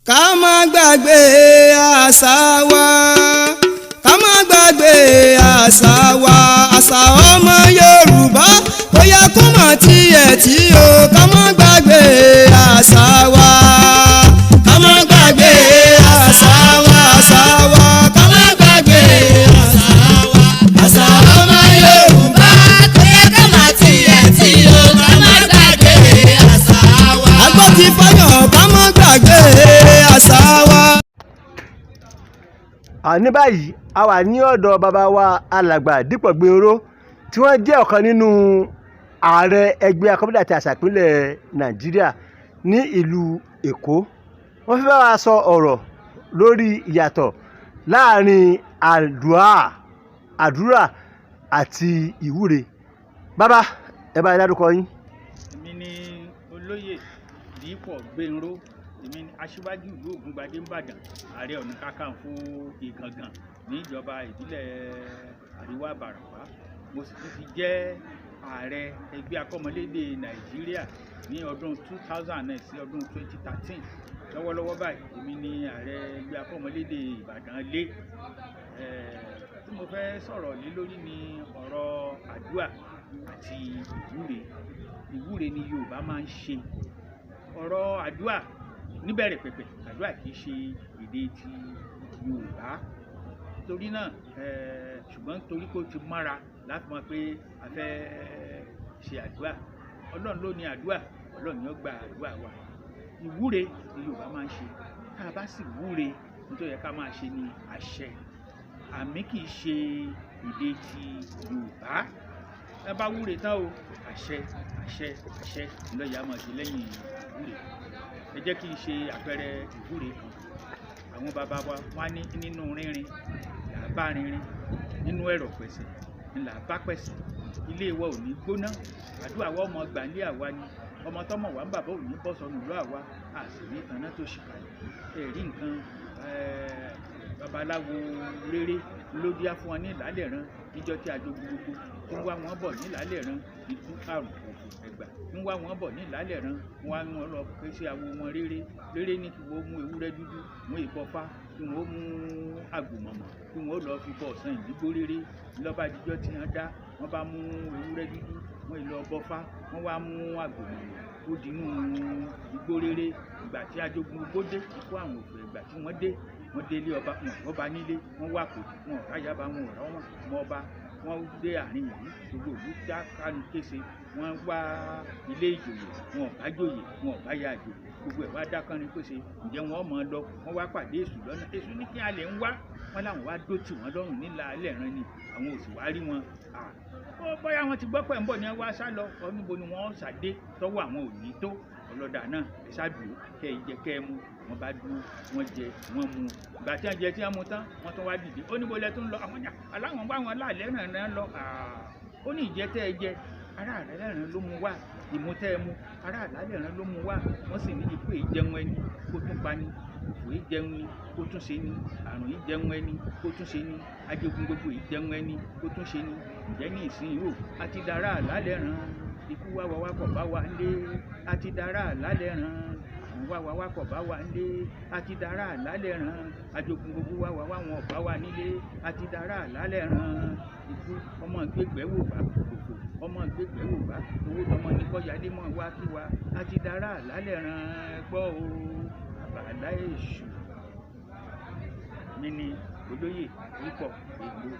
Ká má gbàgbé àṣà wa, ká má gbàgbé àṣà wa, àṣà ọmọ Yorùbá ó yẹ kó mọ̀ tiẹ̀ tí o. Ká má gbàgbé àṣà wa, ká má gbàgbé àṣà wa, àṣà wa, ká má gbàgbé àṣà wa, àṣà ọmọ Yorùbá tó yẹ ká má tiẹ̀ tí o, ká má gbàgbé àṣà wa. Àgbọ̀ ti fọyọ̀, ká má gbàgbé àṣà wa. Ní báyìí, a wà ní ọ̀dọ̀ bàbá wa, Alàgbà Dípò Gbénró, tí wọ́n jẹ́ ọ̀kan nínú ààrẹ ẹgbẹ́ akọ́mọlédè àti àṣà ìpínlẹ̀ Nàìjíríà ní ìlú Èkó. Wọ́n fẹ́ bá wa sọ ọ̀rọ̀ lórí ìyàtọ̀ láàrin àdúrà àti ìwúre. Bàbá, ẹ bá dárúkọ yín. Èmi ni Olóyè Dípò Gbénró. Èmi ni aṣíwájú ìlú Ògúngbadé n'Ìbàdàn, Ààrẹ Ọ̀nà Kakanfò Ìgàngàn níjọba ìbílẹ̀ Àríwá Ìbàràpá. Mo sì tún ti jẹ́ ààrẹ ẹgbẹ́ akọ́mọlédè Nàìjíríà ní ọdún 2009 sí ọdún 2013. Lọ́wọ́lọ́wọ́ báyìí, èmi ni ààrẹ ẹgbẹ́ akọ́mọlédè Ìbàdàn lé. Tí mo fẹ́ sọ̀rọ̀ lé lórí ni ọ̀rọ̀ àdúà àti ìwúre. Ìwúre ni Yorùbá máa ń ṣe. Ọ̀rọ̀ àdúà, níbẹ̀rẹ̀ pẹ̀pẹ̀, àdúà kì í ṣe èdè ti Yorùbá. Torí náà, ṣùgbọ́n torí pé ó ti mọ́ra láti mọ̀ pé a fẹ́ ṣe àdúà, Ọlọ́run ló ní àdúà, Ọlọ́run ni ó gba àdúà wa. Ìwúre ni Yorùbá máa ń ṣe. Tá a bá sì wúre, ohun tó yẹ ká máa ṣe ni àṣẹ. Àmín kì í ṣe èdè ti Yorùbá. Ẹ bá wúre tán o, àṣẹ, àṣẹ, àṣẹ ló yẹ á máa ṣe lẹ́yìn ìwúre. Ẹ jẹ́ kí n ṣe àpẹẹrẹ ìwúre kan. Àwọn bàbá wa wá ní nínú rínrin là á bá rinrin, nínú ẹ̀rọ̀ pẹ̀sẹ̀ là á bá pẹ̀sẹ̀. Ilé wa ò ní gbóná, àdúrà wa ọmọ gbà ní àwa ni ọmọ tọmọ wa ń bàbá ò ní bọ́ sọnù lọ́ àwa a sì ní tanná tó ṣìkàlẹ̀. Ẹ̀rí nǹkan, babaláwo rere ló díá fún wọn ní ìlálẹ̀ rán níjọ́ tí ajogun gbogbo tó ń wá wọn bọ̀ ní ìlálẹ̀ rán. Ikú, àrùn, òfò, ẹ̀gbà ń wá wọn bọ̀ ní ìlálẹ̀ rán. Wọn á wọn lọ ké sí awo wọn rere rere ní kí wọ́n mú ewúrẹ́ dúdú, mú ìbọfá, kí wọ́n mú àgbòmọ̀mọ̀, kí wọ́n lọ fi bọ ọ̀sán ìdígbò rere. Lọ́ba jíjọ́ tí wọ́n dá, wọ́n bá mú ewúrẹ́ dúdú, wọ́n ìlọ bọfá, wọ́n wá mú àgbòmọ̀mọ̀, ó dínú igbó rere. Ìgbà tí ajogun gbogbo dé, ikú, àrùn, òfò, ẹ̀gbà tí wọ́n dé, wọ́n délé ọba, wọn ọba nílé. Wọ́n wà kò wọn ọ̀rá yaba, wọn ọ̀rá wọn mọ ọba. Wọ́n dé àárín ìlú, gbogbo ìlú dá kánú kése. Wọ́n wá ilé ìjòyè, wọn ọ̀bá jòyè, wọn ọ̀bá ya jòyè. Gbogbo ẹ̀ wá dá kánú kése. Ǹjẹ́ wọ́n mọ̀ ọ́ lọ? Wọ́n wá pàdé èṣù lọ́nà. Èṣù ní kí alẹ̀ ń wá wọn láwọn wá dó tì wọ́n lọ́rùn nílà alẹ́ rán ni àwọn ò sì wá rí wọn. Ó bóyá wọn ti gbọ́ pẹ̀ ń bọ̀ ni wọ́n wá sá lọ ọ. Níbo ni wọ́n ṣàdé tọ́wọ́ àwọn ò ní tó ọlọ́dà náà? Ẹ ṣáàdùn kẹ́ ẹ jẹ, kẹ́ ẹ mu. Wọ́n bá dúró, wọ́n jẹ, wọ́n mu. Ìgbà tí wọ́n jẹ, tí wọ́n mu tán, wọ́n tún wá dìde. Ó níbo lẹ tún lọ? Àwọn ní aláwọn bá wọn láàlẹ́ ràn náà lọ. Ó ní ìjẹ tẹ́ ẹ jẹ, ará àlálẹ́ ràn ló mu wá. Ìmu tẹ́ ẹ mu, ará àlálẹ́ ràn ló mu wá. Wọ́n sì ní ikú ìjẹun ẹni kó tún pa ni, òfò ìjẹun ni kó tún ṣe ni, àrùn ìjẹun ẹni kó tún ṣe ni, ajogun gbogbo ìjẹun ẹni kó tún ṣe ni. Ǹjẹ́ ní ìsinyìí o, a ti dára àlálẹ́ ràn. Ikú wá wa wá kọ̀ bá wa lé. A ti dára àlálẹ́ ràn. Àrùn wá wa wá kọ̀ bá wa lé. A ti dára àlálẹ́ ràn. Ajogun gbogbo wá wa wá, wọn bá wa nílé. A ti dára àlálẹ́ ràn. Ikú ọmọ gbégbé wò bá, òfò ọmọ gbégbé wò bá, owó tọmọ ní kọjá mọ́ wá kí wa. A ti dára àlálẹ́ ràn. Gbọ́ o, àbàlá èṣù mi ni Olóyè Dípò Gbénró.